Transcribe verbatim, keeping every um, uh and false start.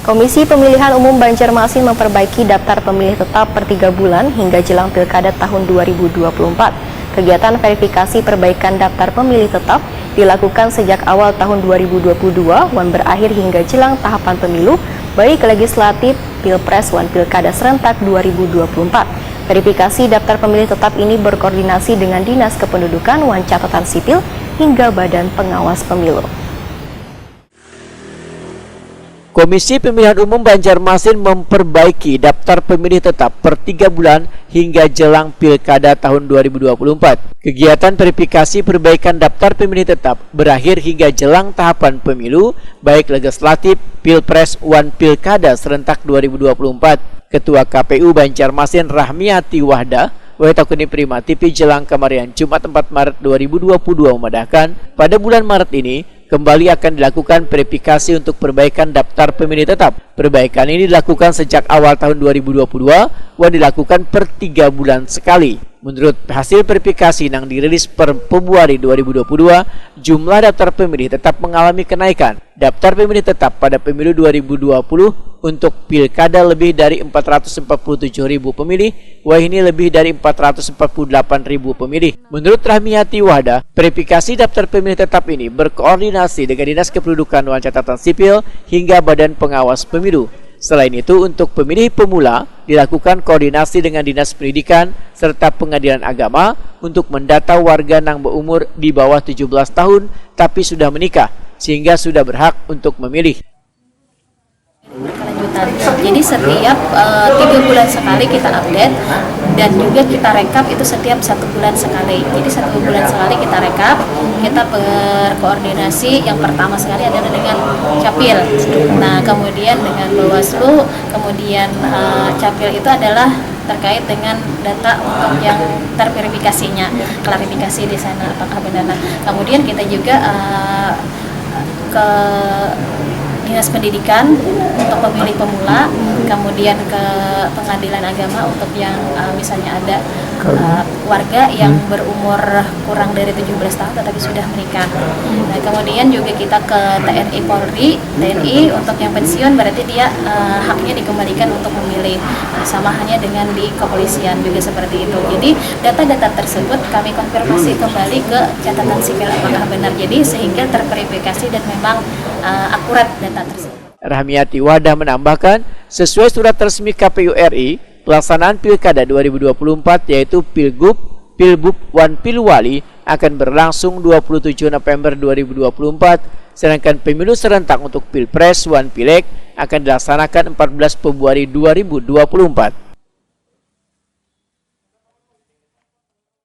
Komisi Pemilihan Umum Banjarmasin memperbaiki daftar pemilih tetap per tiga bulan hingga jelang pilkada tahun dua ribu dua puluh empat. Kegiatan verifikasi perbaikan daftar pemilih tetap dilakukan sejak awal tahun dua ribu dua puluh dua wan berakhir hingga jelang tahapan pemilu, baik legislatif, pilpres, wan pilkada serentak dua ribu dua puluh empat. Verifikasi daftar pemilih tetap ini berkoordinasi dengan Dinas Kependudukan wan Catatan Sipil hingga Badan Pengawas Pemilu. Komisi Pemilihan Umum Banjarmasin memperbaiki daftar pemilih tetap per tiga bulan hingga jelang Pilkada tahun dua ribu dua puluh empat. Kegiatan verifikasi perbaikan daftar pemilih tetap berakhir hingga jelang tahapan pemilu, baik legislatif, pilpres, wan pilkada serentak dua ribu dua puluh empat. Ketua K P U Banjarmasin Rahmiati Wahda, Wahid Takuni Prima T V Jelang Kamarian Jumat empat Maret dua ribu dua puluh dua memadahkan, pada bulan Maret ini, kembali akan dilakukan verifikasi untuk perbaikan daftar pemilih tetap. Perbaikan ini dilakukan sejak awal tahun dua ribu dua puluh dua, wan dilakukan per tiga bulan sekali. Menurut hasil verifikasi nang dirilis per Februari dua ribu dua puluh dua, jumlah daftar pemilih tetap mengalami kenaikan. Daftar pemilih tetap pada pemilu dua ribu dua puluh untuk pilkada lebih dari empat ratus empat puluh tujuh ribu pemilih, wahini lebih dari empat ratus empat puluh delapan ribu pemilih. Menurut Rahmiati Wahda, verifikasi daftar pemilih tetap ini berkoordinasi dengan Dinas Kependudukan wan Catatan Sipil hingga Badan Pengawas Pemilu. Selain itu, untuk pemilih pemula, dilakukan koordinasi dengan Dinas Pendidikan serta Pengadilan Agama untuk mendata warga nang berumur di bawah tujuh belas tahun tapi sudah menikah, sehingga sudah berhak untuk memilih. Kelanjutan. Jadi setiap eh, tiga bulan sekali kita update dan juga kita rekap itu setiap satu bulan sekali. Jadi satu bulan sekali kita rekap, kita berkoordinasi. Yang pertama sekali adalah dengan capil. Nah, kemudian dengan Bawaslu, kemudian eh, capil itu adalah terkait dengan data untuk yang terverifikasinya, klarifikasi di sana apakah benar. Nah, kemudian kita juga eh, ke Dinas Pendidikan untuk pemilih pemula, kemudian ke Pengadilan Agama untuk yang eh, misalnya ada eh, warga yang berumur kurang dari tujuh belas tahun tetapi sudah menikah. Nah, kemudian juga kita ke T N I Polri, T N I untuk yang pensiun berarti dia eh, haknya dikembalikan untuk memilih. Nah, sama halnya dengan di kepolisian juga seperti itu. Jadi data-data tersebut kami konfirmasi kembali ke catatan sipil apakah benar. Jadi sehingga terverifikasi dan memang eh, akurat data tersebut. Rahmiati Wahda menambahkan, sesuai surat resmi K P U R I, pelaksanaan Pilkada dua ribu dua puluh empat yaitu Pilgub, Pilbub, wan Pilwali akan berlangsung dua puluh tujuh November dua ribu dua puluh empat, sedangkan pemilu serentak untuk Pilpres wan Pileg akan dilaksanakan empat belas Februari dua ribu dua puluh empat.